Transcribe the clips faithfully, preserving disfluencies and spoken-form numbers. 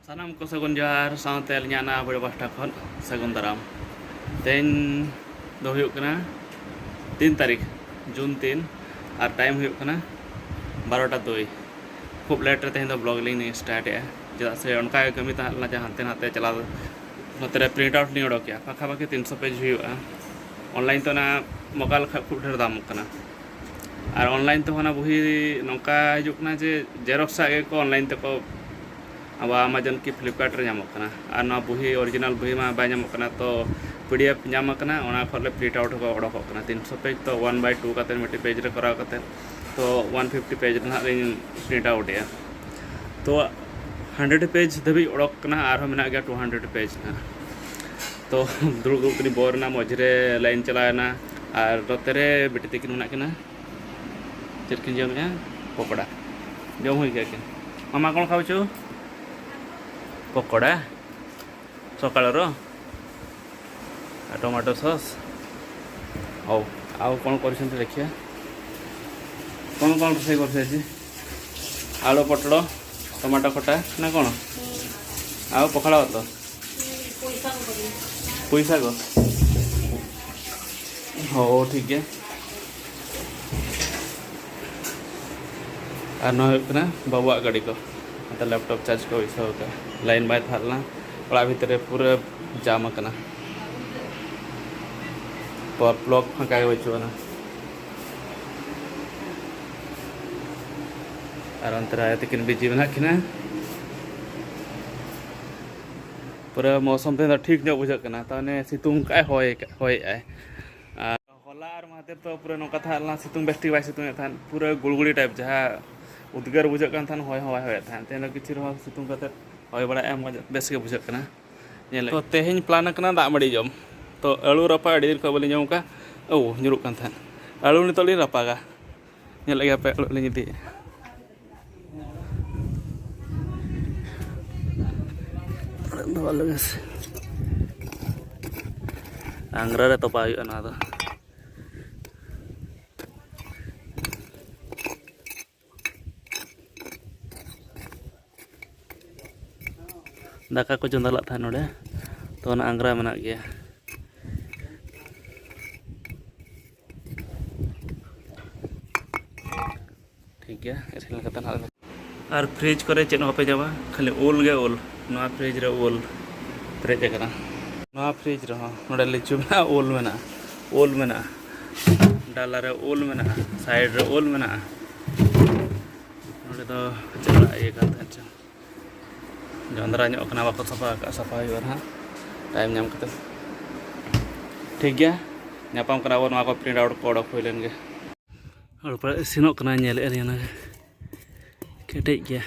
ᱥᱟᱱᱟᱢ ᱠᱚ ᱥᱟᱹᱜᱩᱱ ᱡᱚᱦᱟᱨ, ᱥᱟᱶᱛᱮ ᱟᱹᱞᱤᱧᱟᱜ ᱱᱟᱣᱟ video ᱯᱟᱦᱴᱟ ᱠᱷᱚᱱ ᱥᱟᱹᱜᱩᱱ ᱫᱟᱨᱟᱢ᱾ ᱛᱮᱦᱮᱧ ᱫᱚ ᱦᱩᱭᱩᱜ ᱠᱟᱱᱟ ᱛᱤᱱ ᱛᱟᱹᱨᱤᱠᱷ, ᱡᱩᱱ ᱛᱤᱱ, ᱟᱨ time ᱦᱩᱭᱩᱜ ᱠᱟᱱᱟ ᱵᱟᱨᱚᱴᱟ ᱫᱩᱭ᱾ ᱠᱷᱩᱵ late ᱨᱮ ᱛᱮᱦᱮᱧ ᱫᱚ vlog ᱞᱤᱧ start ᱮᱜᱼᱟ, ᱪᱮᱫᱟᱜ ᱥᱮ ᱚᱱᱠᱟ ᱜᱮ ᱠᱟᱹᱢᱤ ᱛᱟᱦᱮᱸ ᱞᱮᱱᱟ, ᱡᱟᱦᱟᱸ ᱦᱟᱱᱛᱮ ᱱᱟᱛᱮ ᱪᱟᱞᱟᱣ, ᱱᱚᱛᱮ ᱨᱮ print out ᱞᱤᱧ ᱚᱰᱚᱠᱮᱜᱼᱟ, ᱯᱟᱠᱷᱟ ᱯᱟᱠᱷᱤ ᱛᱤᱱᱥᱚ page ᱦᱩᱭᱩᱜᱼᱟ᱾ Online ᱛᱮ ᱚᱱᱟ ᱢᱚᱠᱟ ᱞᱮᱠᱷᱟᱡ ᱠᱷᱩᱵ ᱰᱷᱮᱨ ᱫᱟᱢᱚᱜ ᱠᱟᱱᱟ, ᱟᱨ online ᱛᱮᱦᱚᱸ ᱚᱱᱟ ᱵᱚᱦᱤ ᱱᱚᱝᱠᱟ ᱦᱤᱡᱩᱜ ᱠᱟᱱᱟ ᱡᱮ xerox ᱟᱜ ᱜᱮᱠᱚ online ᱛᱮᱠᱚ ᱟᱵᱚ Amazon ᱠᱤ Flipkart ᱨᱮ ᱧᱟᱢᱚᱜ ᱠᱟᱱᱟ᱾ ᱟᱨ ᱱᱚᱣᱟ ᱵᱚᱦᱤ original ᱵᱚᱦᱤ ᱢᱟ ᱵᱟᱭ ᱧᱟᱢᱚᱜ ᱠᱟᱱᱟ, ᱛᱚ PDF ᱧᱟᱢ ᱟᱠᱟᱱᱟ, ᱚᱱᱟ ᱠᱷᱚᱱ ᱞᱮ print out ᱦᱚᱸ ᱚᱰᱚᱠᱚᱜ ᱠᱟᱱᱟ᱾ ᱛᱤᱱᱥᱚ page ᱛᱚ one by two ᱠᱟᱛᱮ ᱢᱤᱫᱴᱮᱡ page ᱨᱮ ᱠᱚᱨᱟᱣ ᱠᱟᱛᱮ ᱛᱚ one fifty page ᱨᱮ ᱱᱟᱦᱟᱜ ᱞᱤᱧ print out ᱮᱜᱼᱟ᱾ ᱛᱚ hundred page ᱫᱷᱟᱹᱵᱤᱡ ᱚᱰᱚᱠ ᱠᱟᱱᱟ, ᱟᱨᱦᱚᱸ ᱢᱮᱱᱟᱜ ᱜᱮᱭᱟ two hundred page ᱱᱟᱦᱟᱜ᱾ ᱛᱚ ᱫᱩᱲᱩᱵ ᱫᱩᱲᱩᱵ ᱛᱮᱞᱤᱧ bore ᱮᱱᱟ, ᱢᱚᱡᱽ ᱨᱮ line ᱪᱟᱞᱟᱣ ᱮᱱᱟ, ᱟᱨ ᱱᱚᱛᱮ ᱨᱮ ᱵᱤᱴᱤ ᱛᱟᱹᱠᱤᱱ ᱢᱮᱱᱟᱜ ᱠᱤᱱᱟ᱾ ᱪᱮᱫ ᱠᱤᱱ ᱡᱚᱢᱮᱜᱼᱟ? ᱯᱚᱠᱚᱲᱟ᱾ ᱡᱚᱢ ᱦᱩᱭ ᱠᱮᱫᱟ ᱠᱤᱱ᱾ ᱢᱟᱢᱟ, ᱠᱚᱬ ᱠᱷᱟᱣᱪᱩ? ପକୋଡ଼ା ସକାଳର। ଆଉ ଟମାଟୋ ସସ୍। ହଉ, ଆଉ କ'ଣ କରିଛନ୍ତି ଦେଖିବା। କ'ଣ କ'ଣ ରୋଷେଇ କରୁଛି ଆଜି? ଆଳୁ ପୋଟଳ, ଟମାଟୋ ଖଟା ନା କ'ଣ? ଆଉ ପଖାଳ ଭାତ? ପୋଇ ଶାଗ। ᱦᱳ, ᱴᱷᱤᱠ ᱜᱮᱭᱟ᱾ ᱟᱨ ᱱᱚᱣᱟ ᱦᱩᱭᱩᱜ ᱠᱟᱱᱟ ᱵᱟᱵᱩᱣᱟᱜ ᱜᱟᱹᱰᱤ ᱠᱚ᱾ ᱱᱚᱛᱮ laptop charge ᱠᱚ ᱵᱟᱹᱭᱥᱟᱹᱣ ᱟᱠᱟᱫᱼᱟ᱾ Line ᱵᱟᱭ ᱛᱟᱦᱮᱸ ᱞᱮᱱᱟ᱾ ᱚᱲᱟᱜ ᱵᱷᱤᱛᱨᱤ ᱨᱮ ᱯᱩᱨᱟᱹ jam ᱟᱠᱟᱱᱟ᱾ ᱯᱚᱨ plug ᱯᱷᱟᱸᱠᱟ ᱜᱮ ᱵᱟᱹᱪᱩᱜ ᱟᱱᱟ᱾ ᱟᱨ ᱚᱱᱛᱮ ᱨᱮ ᱟᱭᱳ ᱛᱟᱹᱠᱤᱱ busy ᱢᱮᱱᱟᱜ ᱠᱤᱱᱟ᱾ ᱯᱩᱨᱟᱹ ᱢᱳᱥᱚᱢ ᱛᱮᱦᱮᱧ ᱫᱚ ᱴᱷᱤᱠ ᱧᱚᱜ ᱵᱩᱡᱷᱟᱹᱜ ᱠᱟᱱᱟ᱾ ᱛᱟᱨ ᱢᱟᱱᱮ ᱥᱤᱛᱩᱝ ᱠᱟᱜᱼᱟᱭ, ᱦᱚᱭ ᱠᱟᱜ-, ᱦᱚᱭᱮᱜᱼᱟᱭ᱾ ᱟᱨ ᱦᱚᱞᱟ ᱟᱨ ᱢᱟᱦᱫᱮᱨ ᱫᱚ ᱯᱩᱨᱟᱹ ᱱᱚᱝᱠᱟ ᱛᱟᱦᱮᱸ ᱞᱮᱱᱟ, ᱥᱤᱛᱩᱝ ᱵᱮᱥ ᱴᱷᱤᱠ ᱵᱟᱭ ᱥᱤᱛᱩᱝ ᱮᱫ ᱛᱟᱦᱮᱸᱫ, ᱯᱩᱨᱟᱹ ᱜᱩᱲᱜᱩᱲᱤ type ᱡᱟᱦᱟᱸ ᱩᱫᱽᱜᱟᱹᱨ ᱵᱩᱡᱷᱟᱹᱜ ᱠᱟᱱ ᱛᱟᱦᱮᱸᱫ, ᱦᱚᱭ ᱦᱚᱸ ᱵᱟᱭ ᱦᱚᱭᱮᱫ ᱛᱟᱦᱮᱸᱫ᱾ ᱛᱮᱦᱮᱧ ᱫᱚ ᱠᱤᱪᱷᱩ ᱨᱮᱦᱚᱸ ᱥᱤᱛᱩᱝ ᱠᱟᱛᱮᱫ ᱦᱚᱭ ᱵᱟᱲᱟᱭᱮᱫᱼᱟ, ᱢᱚᱡᱽ ᱵᱮᱥ ᱜᱮ ᱵᱩᱡᱷᱟᱹᱜ ᱠᱟᱱᱟ᱾ ᱧᱮᱞ ᱛᱚ, ᱛᱮᱦᱮᱧ plan ᱟᱠᱟᱱᱟ ᱫᱟᱜ ᱢᱟᱹᱰᱤ ᱡᱚᱢ᱾ ᱛᱚ, ᱟᱹᱞᱩ ᱨᱟᱯᱟᱜ ᱟᱹᱰᱤ ᱫᱤᱱ ᱠᱷᱚᱱ ᱵᱟᱹᱞᱤᱧ ᱡᱚᱢ ᱟᱠᱟᱫ᱾ ᱳ, ᱧᱩᱨᱩᱜ ᱠᱟᱱ ᱛᱟᱦᱮᱸᱫ᱾ ᱟᱹᱞᱩ ᱱᱤᱛᱚᱜ ᱞᱤᱧ ᱨᱟᱯᱟᱜᱟ᱾ ᱧᱮᱞ ᱞᱮᱜᱮ ᱯᱮ, ᱟᱹᱞᱩ ᱞᱤᱧ ᱤᱫᱤᱭᱮᱫᱼᱟ᱾ ᱫᱚ ᱟᱞᱮ ᱜᱮ ᱥᱮ᱾ ᱟᱝᱜᱽᱨᱟ ᱨᱮ ᱛᱚᱯᱟ ᱦᱩᱭᱩᱜᱼᱟ ᱱᱚᱣᱟ ᱫᱚ᱾ ᱫᱟᱠᱟ ᱠᱚ ᱪᱚᱸᱫᱟ ᱞᱟᱜ ᱛᱟᱦᱮᱸᱫ ᱱᱚᱰᱮ, ᱛᱚ ᱚᱱᱟ ᱟᱝᱜᱽᱨᱟ ᱢᱮᱱᱟᱜ ᱜᱮᱭᱟ᱾ ᱴᱷᱤᱠ ᱜᱮᱭᱟ, ᱤᱥᱤᱱ ᱠᱟᱛᱮ ᱱᱟᱦᱟᱜ ᱞᱮ ᱟᱨ ᱯᱷᱨᱤᱡᱽ ᱠᱚᱨᱮ ᱪᱮᱫ ᱦᱚᱸ ᱵᱟᱯᱮ ᱧᱟᱢᱟ, ᱠᱷᱟᱹᱞᱤ ᱩᱞ ᱜᱮ ᱩᱞ᱾ ᱱᱚᱣᱟ ᱯᱷᱨᱤᱡᱽ ᱨᱮ ᱩᱞ ᱯᱮᱨᱮᱡ ᱟᱠᱟᱱᱟ᱾ ᱱᱚᱣᱟ ᱯᱷᱨᱤᱡᱽ ᱨᱮᱦᱚᱸ ᱱᱚᱰᱮ ᱞᱤᱪᱩ ᱢᱮᱱᱟᱜᱼᱟ, ᱩᱞ ᱢᱮᱱᱟᱜᱼᱟ, ᱩᱞ ᱢᱮᱱᱟᱜᱼᱟ, ᱰᱟᱞᱟ ᱨᱮ ᱩᱞ ᱢᱮᱱᱟᱜᱼᱟ, ᱥᱟᱭᱤᱰ ᱨᱮ ᱩᱞ ᱢᱮᱱᱟᱜᱼᱟ᱾ ᱱᱚᱰᱮ ᱫᱚ ᱪᱟᱞᱟᱜ ᱤᱭᱟᱹ ᱠᱟᱱ ᱛᱟᱦᱮᱸᱫ ᱪᱚ, ᱡᱚᱸᱫᱽᱨᱟ ᱧᱚᱜ ᱠᱟᱱᱟ, ᱵᱟᱠᱚ ᱥᱟᱯᱷᱟ ᱟᱠᱟᱫᱼᱟ, ᱥᱟᱯᱷᱟ ᱦᱩᱭᱩᱜᱼᱟ ᱱᱟᱦᱟᱜ ᱴᱟᱭᱤᱢ ᱧᱟᱢ ᱠᱟᱛᱮ᱾ ᱴᱷᱤᱠ ᱜᱮᱭᱟ, ᱧᱟᱯᱟᱢ ᱠᱟᱱᱟ ᱵᱚᱱ, ᱱᱚᱣᱟ ᱠᱚ ᱯᱨᱤᱱᱴ ᱟᱣᱩᱴ ᱠᱚ ᱚᱰᱚᱠ ᱦᱩᱭ ᱞᱮᱱ ᱜᱮ᱾ ᱦᱚᱲ ᱯᱟᱲᱟᱜ ᱤᱥᱤᱱᱚᱜ ᱠᱟᱱᱟ, ᱧᱮᱞᱮᱫᱼᱟ ᱞᱤᱧ ᱚᱱᱟᱜᱮ᱾ ᱠᱮᱴᱮᱡ ᱜᱮᱭᱟ᱾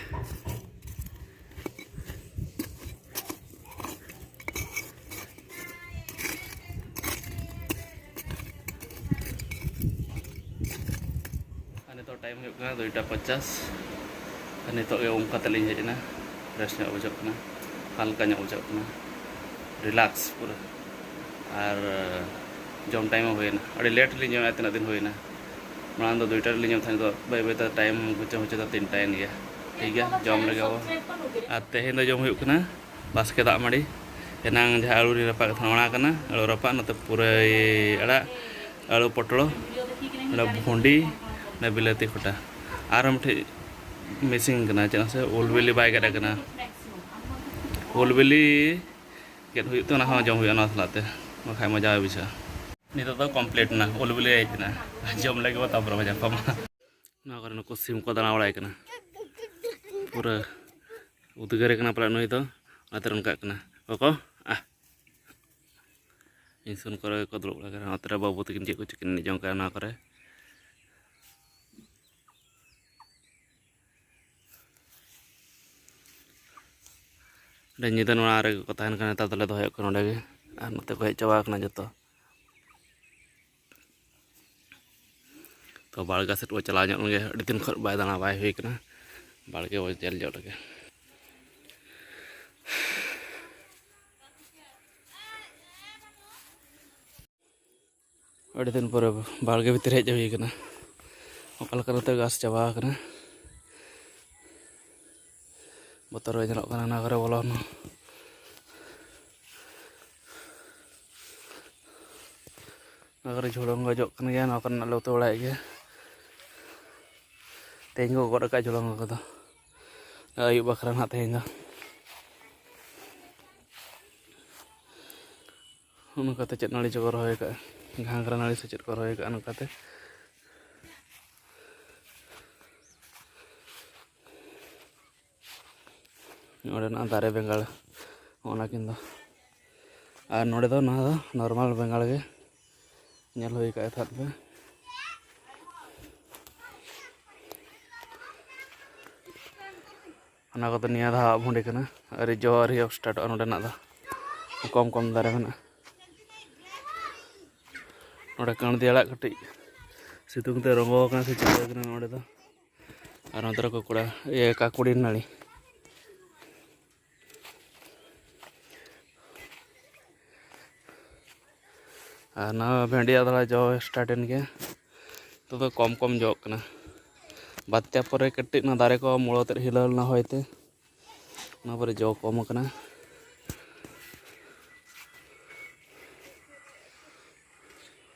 ᱟᱨ ᱱᱤᱛᱚᱜ ᱴᱟᱭᱤᱢ ᱦᱩᱭᱩᱜ ᱠᱟᱱᱟ ᱫᱩᱭᱴᱟ ᱯᱚᱧᱪᱟᱥ᱾ ᱟᱨ ᱱᱤᱛᱚᱜ ᱜᱮ ᱩᱢ ᱠᱟᱛᱮ ᱞᱤᱧ ᱦᱮᱡ ᱮᱱᱟ, ᱯᱷᱨᱮᱥ ᱧᱚᱜ ᱵᱩᱡᱷᱟᱹᱜ ᱠᱟᱱᱟ, ᱦᱟᱞᱠᱟ ᱧᱚᱜ ᱵᱩᱡᱷᱟᱹᱜ ᱠᱟᱱᱟ, ᱨᱤᱞᱟᱠᱥ ᱯᱩᱨᱟᱹ᱾ ᱟᱨ ᱡᱚᱢ ᱴᱟᱭᱤᱢ ᱦᱚᱸ ᱦᱩᱭᱮᱱᱟ, ᱟᱹᱰᱤ ᱞᱮᱴ ᱨᱮᱞᱤᱧ ᱡᱚᱢᱮᱫ, ᱛᱤᱱᱟᱹᱜ ᱫᱤᱱ ᱦᱩᱭᱮᱱᱟ᱾ ᱢᱟᱲᱟᱝ ᱫᱚ ᱫᱩᱭᱴᱟ ᱨᱮᱞᱤᱧ ᱡᱚᱢ ᱛᱟᱦᱮᱸᱫ, ᱱᱤᱛᱚᱜ ᱵᱟᱹᱭ ᱵᱟᱹᱭ ᱛᱮ ᱴᱟᱭᱤᱢ ᱜᱩᱪᱟᱹ ᱢᱩᱪᱟᱹ ᱫᱚ ᱛᱤᱱᱴᱟᱭᱮᱱ ᱜᱮᱭᱟ᱾ ᱴᱷᱤᱠ ᱜᱮᱭᱟ, ᱡᱚᱢ ᱞᱮᱜᱮ ᱵᱚ᱾ ᱟᱨ ᱛᱮᱦᱮᱧ ᱫᱚ ᱡᱚᱢ ᱦᱩᱭᱩᱜ ᱠᱟᱱᱟ ᱵᱟᱥᱠᱮ ᱫᱟᱜ ᱢᱟᱹᱰᱤ᱾ ᱮᱱᱟᱝ ᱡᱟᱦᱟᱸ ᱟᱹᱞᱩ ᱨᱤᱧ ᱨᱟᱯᱟᱜ ᱠᱟᱜ ᱛᱟᱦᱮᱱᱟ, ᱚᱱᱟ ᱠᱟᱱᱟ ᱟᱹᱞᱩ ᱨᱟᱯᱟᱜ, ᱱᱚᱛᱮ ᱯᱩᱨᱟᱹᱭ ᱟᱲᱟᱜ, ᱟᱹᱞᱩ ᱯᱚᱴᱚᱞ, ᱱᱚᱰᱮ ᱵᱷᱩᱸᱰᱤ, ᱱᱚᱰᱮ ᱵᱤᱞᱟᱹᱛᱤ ᱠᱷᱚᱴᱟ᱾ ᱟᱨᱦᱚᱸ ᱢᱤᱫᱴᱮᱡ ᱢᱤᱥᱤᱝ ᱠᱟᱱᱟ, ᱪᱮᱫᱟᱜ ᱥᱮ ᱩᱞ ᱵᱤᱞᱤ ᱵᱟᱭ ᱜᱮᱫ ᱟᱠᱟᱱᱟ᱾ ᱩᱞ ᱵᱤᱞᱤ ᱜᱮᱫ ᱦᱩᱭᱩᱜ ᱛᱮ ᱚᱱᱟ ᱦᱚᱸ ᱡᱚᱢ ᱦᱩᱭᱩᱜᱼᱟ ᱱᱚᱣᱟ ᱥᱟᱞᱟᱜ ᱛᱮ, ᱵᱟᱠᱷᱟᱡ ᱢᱚᱡᱟ ᱵᱟᱭ ᱵᱩᱡᱷᱟᱹᱜᱼᱟ᱾ ᱱᱤᱛᱚᱜ ᱫᱚ ᱠᱚᱢᱯᱞᱤᱴ ᱮᱱᱟ, ᱩᱞ ᱵᱤᱞᱤ ᱦᱮᱡ ᱮᱱᱟ, ᱡᱚᱢ ᱞᱟᱹᱜᱤᱫ ᱵᱚ, ᱛᱟᱨᱯᱚᱨᱮ ᱵᱚ ᱧᱟᱯᱟᱢᱟ᱾ ᱱᱚᱣᱟ ᱠᱚᱨᱮ ᱱᱩᱠᱩ ᱥᱤᱢ ᱠᱚ ᱫᱟᱬᱟ ᱵᱟᱲᱟᱭ ᱠᱟᱱᱟ, ᱯᱩᱨᱟᱹ ᱩᱫᱽᱜᱟᱹᱨ ᱠᱟᱱᱟ ᱯᱟᱞᱮ ᱱᱩᱭ ᱫᱚ, ᱚᱱᱟᱛᱮ ᱚᱱᱠᱟᱜ ᱠᱟᱱᱟ᱾ ᱠᱚᱠᱚ, ᱟᱦ, ᱤᱧ ᱥᱩᱨ ᱠᱚᱨᱮ ᱜᱮᱠᱚ ᱫᱩᱲᱩᱵ ᱵᱟᱲᱟ ᱠᱟᱱᱟ᱾ ᱚᱱᱛᱮ ᱨᱮ ᱵᱟᱹᱵᱩ ᱛᱟᱹᱠᱤᱱ ᱪᱮᱫ ᱠᱚᱪᱚ ᱠᱤᱱ ᱮᱱᱮᱡ ᱡᱚᱝ ᱠᱟᱱᱟ ᱱᱚᱣᱟ ᱠᱚᱨᱮ᱾ ᱟᱹᱰᱤ ᱧᱤᱫᱟᱹ ᱱᱚᱣᱟ ᱨᱮᱜᱮ ᱠᱚ ᱛᱟᱦᱮᱱ ᱠᱟᱱᱟ, ᱱᱮᱛᱟᱨ ᱫᱚᱞᱮ ᱫᱚᱦᱚᱭᱮᱫ ᱠᱚᱣᱟ ᱱᱚᱸᱰᱮ ᱜᱮ᱾ ᱟᱨ ᱱᱚᱛᱮ ᱠᱚ ᱦᱮᱡ ᱪᱟᱵᱟ ᱟᱠᱟᱱᱟ ᱡᱚᱛᱚ᱾ ᱛᱚ ᱵᱟᱲᱜᱟ ᱥᱮᱫ ᱵᱚ ᱪᱟᱞᱟᱣ ᱧᱚᱜ ᱞᱮᱱ ᱜᱮ, ᱟᱹᱰᱤ ᱫᱤᱱ ᱠᱷᱚᱱ ᱵᱟᱭ ᱫᱟᱬᱟ ᱵᱟᱭ ᱦᱩᱭ ᱠᱟᱱᱟ᱾ ᱵᱟᱲᱜᱮ ᱵᱚ ᱧᱮᱞ ᱧᱚᱜ ᱞᱮᱜᱮ᱾ ᱟᱹᱰᱤ ᱫᱤᱱ ᱯᱚᱨᱮ ᱵᱟᱲᱜᱮ ᱵᱷᱤᱛᱤᱨ ᱦᱮᱡ ᱦᱩᱭ ᱠᱟᱱᱟ᱾ ᱚᱠᱟ ᱞᱮᱠᱟ ᱱᱚᱛᱮ ᱜᱷᱟᱥ ᱪᱟᱵᱟ ᱟᱠᱟᱱᱟ᱾ ᱵᱚᱛᱚᱨ ᱜᱮ ᱧᱮᱞᱚᱜ ᱠᱟᱱᱟ ᱱᱚᱣᱟ ᱠᱚᱨᱮ ᱵᱚᱞᱚᱱ᱾ ᱱᱚᱣᱟ ᱠᱚᱨᱮ ᱡᱷᱩᱲᱚᱝ ᱜᱚᱡᱚᱜ ᱠᱟᱱ ᱜᱮᱭᱟ, ᱱᱚᱣᱟ ᱠᱚᱨᱮᱱᱟᱜ ᱞᱮ ᱩᱛᱩ ᱵᱟᱲᱟᱭᱮᱫ ᱜᱮᱭᱟ᱾ ᱛᱮᱦᱮᱧ ᱠᱚ ᱜᱚᱫ ᱟᱠᱟᱫ ᱡᱷᱩᱲᱚᱝ ᱠᱚᱫᱚ, ᱟᱹᱭᱩᱵ ᱵᱟᱠᱷᱨᱟ ᱱᱟᱦᱟᱜ ᱛᱮᱦᱮᱧ ᱫᱚ᱾ ᱱᱚᱝᱠᱟᱛᱮ ᱪᱮᱫ ᱱᱟᱹᱲᱤ ᱪᱚᱠᱚ ᱨᱚᱦᱚᱭ ᱟᱠᱟᱫᱼᱟ, ᱜᱷᱟᱸᱜᱽᱨᱟ ᱱᱟᱹᱲᱤ ᱥᱮ ᱪᱮᱫ ᱠᱚ ᱨᱚᱦᱚᱭ ᱟᱠᱟᱫᱼᱟ ᱱᱚᱝᱠᱟᱛᱮ᱾ ᱱᱚᱸᱰᱮᱱᱟᱜ ᱫᱟᱨᱮ ᱵᱮᱸᱜᱟᱲ, ᱦᱚᱸᱜᱼᱚ ᱱᱟ ᱠᱤᱱ ᱫᱚ᱾ ᱟᱨ ᱱᱚᱸᱰᱮ ᱫᱚ ᱱᱚᱣᱟ ᱫᱚ ᱱᱚᱨᱢᱟᱞ ᱵᱮᱸᱜᱟᱲ ᱜᱮ ᱧᱮᱞ ᱦᱩᱭ ᱟᱠᱟᱫᱼᱟ ᱛᱷᱟᱫ ᱯᱮ᱾ ᱚᱱᱟ ᱠᱚᱫᱚ ᱱᱤᱭᱟᱹ ᱫᱷᱟᱣ ᱵᱷᱩᱸᱰᱤ ᱠᱟᱱᱟ, ᱟᱹᱣᱨᱤ ᱡᱚ ᱟᱹᱣᱨᱤ ᱦᱩᱭᱩᱜ ᱥᱴᱟᱨᱴᱚᱜᱼᱟ ᱱᱚᱸᱰᱮᱱᱟᱜ ᱫᱚ᱾ ᱠᱚᱢ ᱠᱚᱢ ᱫᱟᱨᱮ ᱢᱮᱱᱟᱜᱼᱟ᱾ ᱱᱚᱸᱰᱮ ᱠᱟᱬᱫᱤ ᱟᱲᱟᱜ ᱠᱟᱹᱴᱤᱡ ᱥᱤᱛᱩᱝ ᱛᱮ ᱨᱚᱸᱜᱚ ᱟᱠᱟᱱᱟ ᱥᱮ ᱪᱤᱠᱟᱹ ᱟᱠᱟᱱᱟ ᱱᱚᱸᱰᱮ ᱫᱚ᱾ ᱟᱨ ᱱᱚᱛᱮ ᱨᱮ ᱠᱚᱠᱲᱟ, ᱤᱭᱟᱹ, ᱠᱟᱠᱩᱲᱤ ᱱᱟᱹᱲᱤ᱾ ᱟᱨ ᱱᱚᱣᱟ ᱵᱷᱮᱱᱰᱤ ᱟᱫᱽᱲᱟ ᱡᱚ ᱥᱴᱟᱨᱴ ᱮᱱ ᱜᱮᱭᱟ᱾ ᱱᱤᱛᱚᱜ ᱫᱚ ᱠᱚᱢ ᱠᱚᱢ ᱡᱚᱜ ᱠᱟᱱᱟ᱾ ᱵᱟᱨᱭᱟ ᱯᱚᱨᱮ ᱠᱟᱹᱴᱤᱡ ᱚᱱᱟ ᱫᱟᱨᱮ ᱠᱚ ᱢᱩᱲ ᱟᱛᱮᱫ ᱦᱤᱞᱟᱹᱣ ᱞᱮᱱᱟ ᱦᱚᱭ ᱛᱮ, ᱚᱱᱟ ᱯᱚᱨᱮ ᱡᱚ ᱠᱚᱢ ᱟᱠᱟᱱᱟ᱾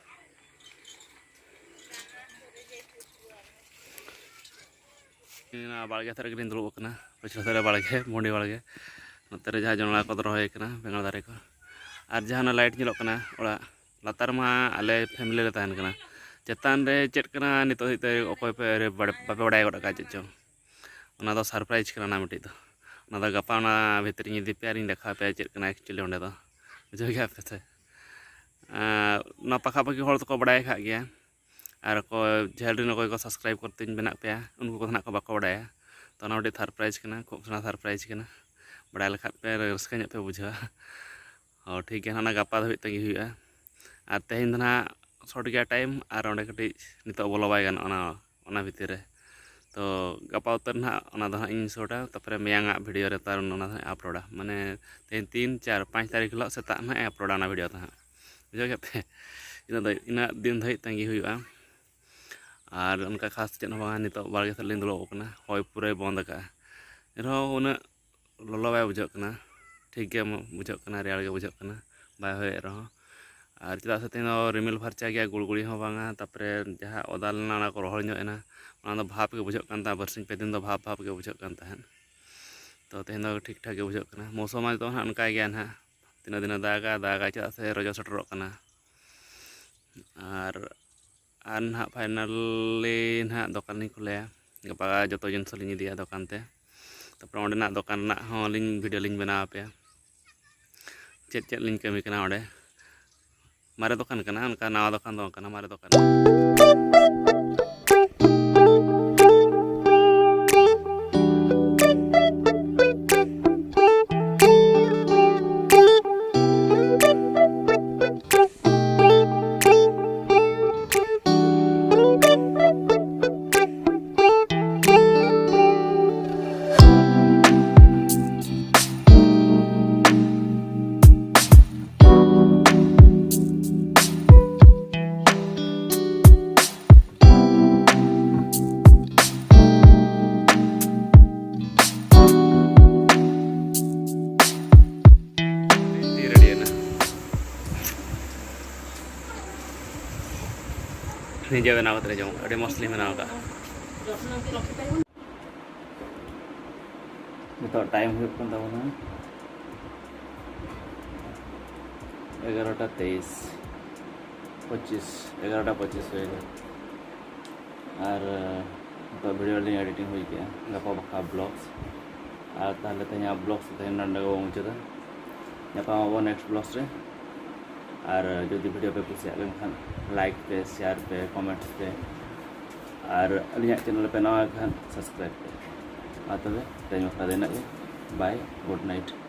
ᱤᱧ ᱚᱱᱟ ᱵᱟᱲᱜᱮ ᱥᱮᱫ ᱨᱮᱜᱮᱞᱤᱧ ᱫᱩᱲᱩᱵ ᱟᱠᱟᱱᱟ, ᱯᱟᱹᱪᱷᱞᱟᱹ ᱥᱮᱫ ᱨᱮ ᱵᱟᱲᱜᱮ, ᱵᱷᱩᱸᱰᱤ ᱵᱟᱲᱜᱮ᱾ ᱱᱚᱛᱮ ᱨᱮ ᱡᱟᱦᱟᱸ ᱡᱚᱱᱰᱨᱟ ᱠᱚᱫᱚ ᱨᱚᱦᱚᱭ ᱠᱟᱱᱟ, ᱵᱮᱸᱜᱟᱲ ᱫᱟᱨᱮ ᱠᱚ᱾ ᱟᱨ ᱡᱟᱦᱟᱸ ᱚᱱᱟ ᱞᱟᱭᱤᱴ ᱧᱮᱞᱚᱜ ᱠᱟᱱᱟ ᱚᱲᱟᱜ ᱞᱟᱛᱟᱨ ᱢᱟ ᱟᱞᱮ ᱯᱷᱮᱢᱤᱞᱤ ᱞᱮ ᱛᱟᱦᱮᱱ ᱠᱟᱱᱟ᱾ ᱪᱮᱛᱟᱱ ᱨᱮ ᱪᱮᱫ ᱠᱟᱱᱟ ᱱᱤᱛᱚᱜ ᱫᱷᱟᱹᱵᱤᱡ ᱛᱮ ᱚᱠᱚᱭ ᱯᱮ ᱵᱟᱲᱟᱭ, ᱵᱟᱯᱮ ᱵᱟᱲᱟᱭ ᱜᱚᱫ ᱟᱠᱟᱫ ᱪᱮᱫ ᱪᱚᱝ᱾ ᱚᱱᱟ ᱫᱚ ᱥᱟᱨᱯᱨᱟᱭᱤᱡᱽ ᱠᱟᱱᱟ ᱚᱱᱟ ᱢᱤᱫᱴᱤᱡ ᱫᱚ᱾ ᱚᱱᱟ ᱫᱚ ᱜᱟᱯᱟ ᱚᱱᱟ ᱵᱷᱤᱛᱨᱤᱧ ᱤᱫᱤ ᱯᱮᱭᱟ ᱟᱨᱤᱧ ᱫᱮᱠᱷᱟᱣ ᱯᱮᱭᱟ ᱪᱮᱫ ᱠᱟᱱᱟ ᱮᱠᱪᱩᱭᱮᱞᱤ ᱚᱸᱰᱮ ᱫᱚ᱾ ᱵᱩᱡᱷᱟᱹᱣ ᱠᱮᱫᱟ ᱯᱮ ᱥᱮ? ᱟᱨ ᱚᱱᱟ ᱯᱟᱠᱷᱟ ᱯᱟᱠᱷᱤ ᱦᱚᱲ ᱫᱚᱠᱚ ᱵᱟᱲᱟᱭ ᱟᱠᱟᱫ ᱜᱮᱭᱟ᱾ ᱟᱨ ᱚᱠᱚᱭ ᱡᱷᱟᱹᱞ ᱨᱮᱱ ᱚᱠᱚᱭ ᱠᱚ ᱥᱟᱵᱥᱠᱨᱟᱭᱤᱵᱽ ᱠᱚᱨᱛᱮᱧ ᱢᱮᱱᱟᱜ ᱯᱮᱭᱟ, ᱩᱱᱠᱩ ᱠᱚᱫᱚ ᱱᱟᱜ ᱠᱚ ᱵᱟᱠᱚ ᱵᱟᱲᱟᱭᱟ᱾ ᱛᱚ ᱚᱱᱟ ᱢᱤᱫᱴᱤᱡ ᱥᱟᱨᱯᱨᱟᱭᱤᱡᱽ ᱠᱟᱱᱟ, ᱠᱷᱩᱵ ᱥᱮᱬᱟ ᱥᱟᱨᱯᱨᱟᱭᱤᱡᱽ ᱠᱟᱱᱟ᱾ ᱵᱟᱲᱟᱭ ᱞᱮᱠᱷᱟᱱ ᱯᱮ ᱨᱟᱹᱥᱠᱟᱹ ᱧᱚᱜ ᱯᱮ ᱵᱩᱡᱷᱟᱹᱣᱟ᱾ ᱦᱚᱸ, ᱴᱷᱤᱠ ᱜᱮᱭᱟ, ᱚᱱᱟ ᱜᱟᱯᱟ ᱫᱷᱟᱹᱵᱤᱡ ᱛᱟᱺᱜᱤ ᱦᱩᱭᱩᱜᱼᱟ᱾ ᱟᱨ ᱛᱮᱦᱮᱧ ᱫᱚ ᱱᱟᱦᱟᱜ ᱥᱚᱨᱴ ᱜᱮᱭᱟ ᱴᱟᱭᱤᱢ, ᱟᱨ ᱚᱸᱰᱮ ᱠᱟᱹᱴᱤᱡ ᱱᱤᱛᱚᱜ ᱵᱚᱞᱚ ᱵᱟᱭ ᱜᱟᱱᱚᱜᱼᱟ ᱚᱱᱟ, ᱚᱱᱟ ᱵᱷᱤᱛᱤᱨ ᱨᱮ᱾ ᱛᱚ ᱜᱟᱯᱟ ᱩᱛᱟᱹᱨ ᱱᱟᱦᱟᱜ ᱚᱱᱟ ᱫᱚ ᱦᱟᱸᱜ ᱤᱧ ᱥᱚᱨᱴᱟ, ᱛᱟᱨᱯᱚᱨᱮ ᱢᱮᱭᱟᱝ ᱟᱜ ᱵᱷᱤᱰᱤᱭᱳ ᱨᱮ ᱛᱟᱨ ᱚᱱᱟ ᱫᱚ ᱦᱟᱸᱜ ᱟᱯᱞᱳᱰᱟ᱾ ᱢᱟᱱᱮ ᱛᱮᱦᱮᱧ ᱛᱤᱱ, ᱪᱟᱨ, ᱯᱟᱸᱪ ᱛᱟᱹᱨᱤᱠᱷ ᱦᱤᱞᱳᱜ ᱥᱮᱛᱟᱜ ᱱᱟᱦᱟᱜ ᱟᱯᱞᱳᱰᱟ ᱚᱱᱟ ᱵᱷᱤᱰᱤᱭᱳ ᱫᱚ ᱦᱟᱸᱜ᱾ ᱵᱩᱡᱷᱟᱹᱣ ᱠᱮᱫ ᱯᱮ? ᱤᱱᱟᱹ ᱫᱚ, ᱤᱱᱟᱹᱜ ᱫᱤᱱ ᱫᱷᱟᱹᱵᱤᱡ ᱛᱟᱺᱜᱤ ᱦᱩᱭᱩᱜᱼᱟ᱾ ᱟᱨ ᱚᱱᱠᱟ ᱠᱷᱟᱥ ᱪᱮᱫ ᱦᱚᱸ ᱵᱟᱝᱟ, ᱱᱤᱛᱚᱜ ᱵᱟᱲᱜᱮ ᱥᱮᱫ ᱞᱤᱧ ᱫᱩᱲᱩᱵ ᱟᱠᱟᱱᱟ, ᱦᱚᱭ ᱯᱩᱨᱟᱹᱭ ᱵᱚᱱᱫ ᱟᱠᱟᱫᱼᱟ᱾ ᱮᱱᱨᱮᱦᱚᱸ ᱩᱱᱟᱹᱜ ᱞᱚᱞᱚ ᱵᱟᱭ ᱵᱩᱡᱷᱟᱹᱜ ᱠᱟᱱᱟ, ᱴᱷᱤᱠ ᱜᱮ ᱵᱩᱡᱷᱟᱹᱜ ᱠᱟᱱᱟ, ᱨᱮᱭᱟᱲ ᱜᱮ ᱵᱩᱡᱷᱟᱹᱜ ᱠᱟᱱᱟ, ᱵᱟᱭ ᱦᱚᱭᱮᱫ ᱨᱮᱦᱚᱸ᱾ ᱟᱨ ᱪᱮᱫᱟᱜ ᱥᱮ ᱛᱮᱦᱮᱧ ᱫᱚ ᱨᱤᱢᱤᱞ ᱯᱷᱟᱨᱪᱟ ᱜᱮᱭᱟ, ᱜᱩᱲᱜᱩᱲᱤ ᱦᱚᱸ ᱵᱟᱝᱟ, ᱛᱟᱨᱯᱚᱨᱮ ᱡᱟᱦᱟᱸ ᱚᱫᱟ ᱞᱮᱱᱟ ᱚᱱᱟ ᱠᱚ ᱨᱚᱦᱚᱲ ᱧᱚᱜ ᱮᱱᱟ, ᱚᱱᱟ ᱫᱚ ᱵᱷᱟᱯ ᱜᱮ ᱵᱩᱡᱷᱟᱹᱜ ᱠᱟᱱ ᱛᱟᱦᱮᱸᱫ, ᱵᱟᱨᱥᱤᱧ ᱯᱮ ᱫᱤᱱ ᱫᱚ ᱵᱷᱟᱯ ᱵᱷᱟᱯ ᱜᱮ ᱵᱩᱡᱷᱟᱹᱜ ᱠᱟᱱ ᱛᱟᱦᱮᱸᱫ᱾ ᱛᱚ ᱛᱮᱦᱮᱧ ᱫᱚ ᱴᱷᱤᱠ ᱴᱷᱟᱠ ᱜᱮ ᱵᱩᱡᱷᱟᱹᱜ ᱠᱟᱱᱟ᱾ ᱢᱳᱥᱚᱢ ᱢᱟ ᱱᱤᱛᱚᱜ ᱦᱟᱸᱜ ᱚᱱᱠᱟ ᱜᱮᱭᱟ ᱱᱟᱦᱟᱜ, ᱛᱤᱱᱟᱹᱜ ᱫᱤᱱᱮ ᱫᱟᱜᱟ ᱫᱟᱜᱟ, ᱪᱮᱫᱟᱜ ᱥᱮ ᱨᱚᱡᱚ ᱥᱮᱴᱮᱨᱚᱜ ᱠᱟᱱᱟ᱾ ᱟᱨ ᱟᱨ ᱱᱟᱦᱟᱜ ᱯᱷᱟᱭᱱᱟᱞᱤ ᱱᱟᱦᱟᱜ ᱫᱚᱠᱟᱱ ᱞᱤᱧ ᱠᱷᱩᱞᱟᱹᱭᱟ, ᱜᱟᱯᱟ ᱡᱚᱛᱚ ᱡᱤᱱᱤᱥ ᱞᱤᱧ ᱤᱫᱤᱭᱟ ᱫᱚᱠᱟᱱ ᱛᱮ᱾ ᱛᱟᱨᱯᱚᱨᱮ ᱚᱸᱰᱮᱱᱟᱜ ᱫᱚᱠᱟᱱ ᱨᱮᱱᱟᱜ ᱦᱚᱸ ᱞᱤᱧ ᱵᱷᱤᱰᱤᱭᱳ ᱞᱤᱧ ᱵᱮᱱᱟᱣ ᱟᱯᱮᱭᱟ, ᱪᱮᱫ ᱪᱮᱫ ᱞᱤᱧ ᱠᱟᱹᱢᱤ ᱠᱟᱱᱟ ᱚᱸᱰᱮ᱾ ᱢᱟᱨᱮ ᱫᱚᱠᱟᱱ ᱠᱟᱱᱟ, ᱚᱱᱠᱟ ᱱᱟᱣᱟ ᱫᱚᱠᱟᱱ ᱫᱚ ᱵᱟᱝ ᱠᱟᱱᱟ, ᱢᱟᱨᱮ ᱫᱚᱠᱟᱱ᱾ ᱱᱤᱡᱮ ᱵᱮᱱᱟᱣ ᱠᱟᱛᱮ ᱡᱚᱢ ᱟᱹᱰᱤ ᱢᱚᱡᱽ ᱞᱤᱧ ᱵᱮᱱᱟᱣ ᱟᱠᱟᱫᱼᱟ᱾ ᱱᱤᱛᱚᱜ ᱴᱟᱭᱤᱢ ᱦᱩᱭᱩᱜ ᱠᱟᱱ ᱛᱟᱵᱚᱱᱟ ᱮᱜᱟᱨᱚᱴᱟ ᱛᱮᱭᱤᱥ, ᱯᱚᱸᱪᱤᱥ, ᱮᱜᱟᱨᱚᱴᱟ ᱯᱚᱸᱪᱤᱥ ᱦᱩᱭᱱᱟ᱾ ᱟᱨ ᱱᱤᱛᱚᱜ ᱵᱷᱤᱰᱤᱭᱳ ᱞᱤᱧ ᱮᱰᱤᱴᱤᱝ ᱦᱩᱭ ᱠᱮᱜᱼᱟ, ᱜᱟᱯᱟ ᱵᱟᱠᱷᱨᱟ ᱵᱞᱚᱜᱥ᱾ ᱟᱨ ᱛᱟᱦᱚᱞᱮ ᱛᱮᱦᱮᱧᱟᱜ ᱵᱞᱚᱜᱥ ᱛᱮᱦᱮᱧ ᱱᱚᱰᱮ ᱜᱮᱵᱚᱱ ᱢᱩᱪᱟᱹᱫᱟ᱾ ᱧᱟᱯᱟᱢ ᱟᱵᱚᱱ ᱱᱮᱠᱥᱴ ᱵᱞᱚᱜᱥ ᱨᱮ᱾ ᱟᱨ ᱡᱩᱫᱤ ᱵᱷᱤᱰᱤᱭᱳ ᱯᱮ ᱠᱩᱥᱤᱭᱟᱜ ᱠᱟᱱ ᱠᱷᱟᱱ ᱞᱟᱭᱤᱠ ᱯᱮ, ᱥᱮᱭᱟᱨ ᱯᱮ, ᱠᱚᱢᱮᱱᱴᱥ ᱯᱮ, ᱟᱨ ᱟᱹᱞᱤᱧᱟᱜ ᱪᱮᱱᱮᱞ ᱯᱮ ᱱᱟᱣᱟ ᱠᱷᱟᱱ ᱥᱟᱵᱥᱠᱨᱟᱭᱤᱵ ᱯᱮ᱾ ᱢᱟ ᱛᱚᱵᱮ ᱛᱮᱦᱮᱧ ᱵᱟᱠᱷᱨᱟ ᱫᱚ ᱤᱱᱟᱹᱜ ᱜᱮ᱾ ᱵᱟᱭ, ᱜᱩᱰ ᱱᱟᱭᱤᱴ᱾